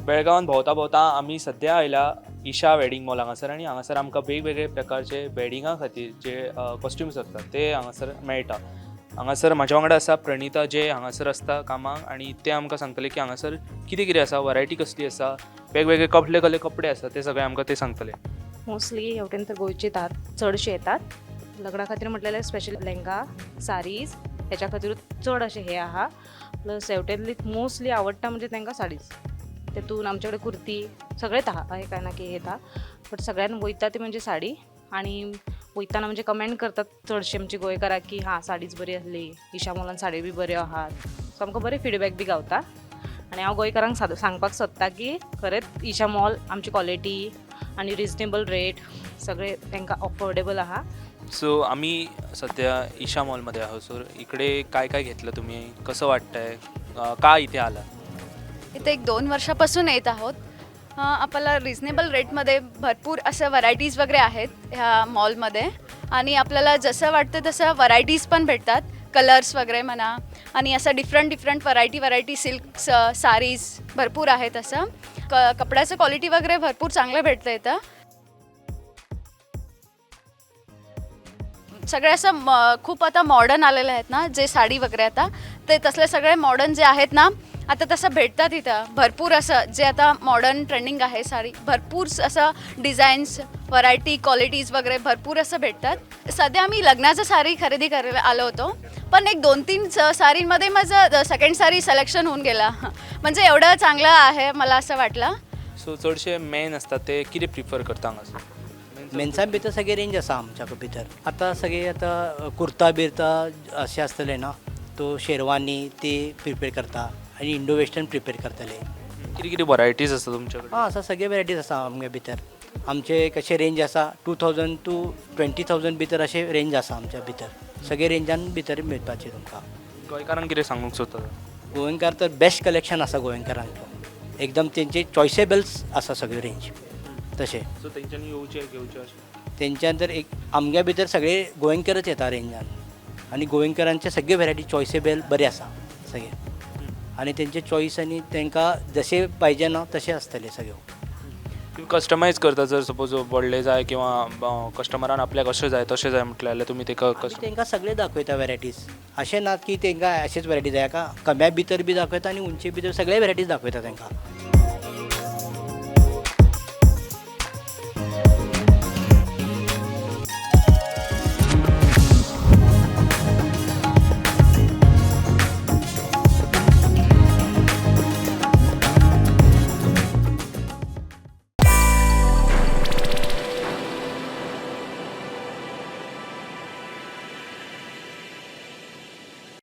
बेळगांवांत भोंवता भोंवता आमी सद्या आयला ईशा वेडिंग मॉल हांगासर आनी हांगासर आमकां वेगवेगळे प्रकारचे वेडिंगा खातीर जे कॉस्ट्युम्स आसतात ते हांगासर मेळटा. हांगासर म्हाज्या वांगडा आसा प्रणिता, जे हांगासर आसता कामाक आनी ते आमकां सांगतले की हांगासर कितें कितें आसा, वरायटी कसली आसा, वेगवेगळे कसले कसले कपडे आसा, ते सगळे आमकां ते सांगतले. मोस्टली हेवटेन तर गोंयचे येतात, चडशे येतात लग्ना खातीर म्हटलेले. स्पेशल लेहंगा, सारीज हेच्या खातीरूच चड अशें हें आहा. प्लस हेवटेनली मोस्टली आवडटा म्हणजे तांकां साडीज. तेतून आमचे कडेन कुर्ती सगळेच आहा, अहें काय ना की येता, बट सगळ्यान वयता ती म्हणजे साडी. आनी वयताना म्हणजे कमेंट करतात चडशे आमची गोंयकारां की हां, साडीच बरी आसली, ईशा मॉलान साडयो बी बऱ्यो आहात. सो आमकां बरें फिडबॅक बी गावता. आनी हांव गोंयकारांक सांगपाक सोदता की खरेंच ईशा मॉल आमची क्वॉलिटी आणि रिजनेबल रेट सगळे तांकां अफोर्डेबल आहा. सो आम्ही सध्या ईशा मॉलमध्ये आहोत. सो इकडे काय काय घेतलं तुम्ही, कसं वाटतंय, का इथे आला? इथे एक 2 वर्षापासून येत आहोत. आपल्याला रिजनेबल रेटमध्ये भरपूर असं व्हरायटीज वगैरे आहेत ह्या मॉलमध्ये आणि आपल्याला जसं वाटतं तसं व्हरायटीज पण भेटतात, कलर्स वगैरे म्हणा आणि असं different different variety variety silks saris भरपूर आहेत. असं कपड्याचं क्वालिटी वगैरे भरपूर चांगलं भेटतं इथं. सगळे असं खूप आता मॉडर्न आलेलं आहेत ना, जे साडी वगैरे आता ते तसले सगळे मॉडर्न जे आहेत ना आता तसं भेटतात इथं भरपूर. असं जे आता मॉडर्न ट्रेंडिंग आहे साडी, भरपूर असं डिझाईन्स, व्हरायटी, क्वालिटीज वगैरे भरपूर असं भेटतात. सध्या आम्ही लग्नाचं साडी खरेदी करायला आलो होतो, पण एक 2-3 साडींमध्ये माझं सेकंड साडी सिलेक्शन होऊन गेला. म्हणजे एवढं चांगलं आहे मला असं वाटलं. सो चडशे मेन आसता ते कितें प्रिफर करता हांगासर? मेन्सा भितर सगळे रेंज आसा आमच्या भितर. आतां सगळे आतां कुर्ता बिर्ता अशें आसतलें ना, तो शेरवानी ते प्रिपेर करता आनी इंडो वेस्टर्न प्रिपेर करतले. कितें कितें वरायटीज आसा तुमच्या कडेन? आं, आसा, सगळे वेरायटीज आसा आमगे भितर. आमचे कशे रेंज आसा, 2000 टू 20,000 भितर अशे रेंज आसा आमच्या भितर. सगळे रेंजान भितर मेळपाचे तुमकां. गोंयकारांक कितें सांगूंक सोदता? गोंयकार तर बेस्ट कलेक्शन आसा गोंयकारांक, एकदम तेंचे चॉयसेबल्स आसा सगळे रेंज तशें. सो तेंच्यांनी येवचें, घेवचें अशें? तेंच्यान तर एक आमगे भितर सगळे गोंयकरच येता रेंजान आनी गोंयकारांचे सगळे व्हेरायटी चॉयसेबल बरे आसा सगळे आनी तेंचे चॉयस आनी तांकां जशें पाहिजे ना तशें आसतलें सगळें. तुमी कस्टमायज करता? जर सपोज व्हडले जाय किंवा कस्टमरान आपल्याक अशें जाय तशें जाय म्हटलें जाल्यार तुमी तेका आमी कस्टम तांकां सगळें दाखयता व्हेरायटीज. अशें ना की तांकां अशेंच व्हेरायटी जाय, हाका कम्या भितर बी दाखयता आनी उंचे भितर सगळे व्हेरायटीज दाखयता तांकां.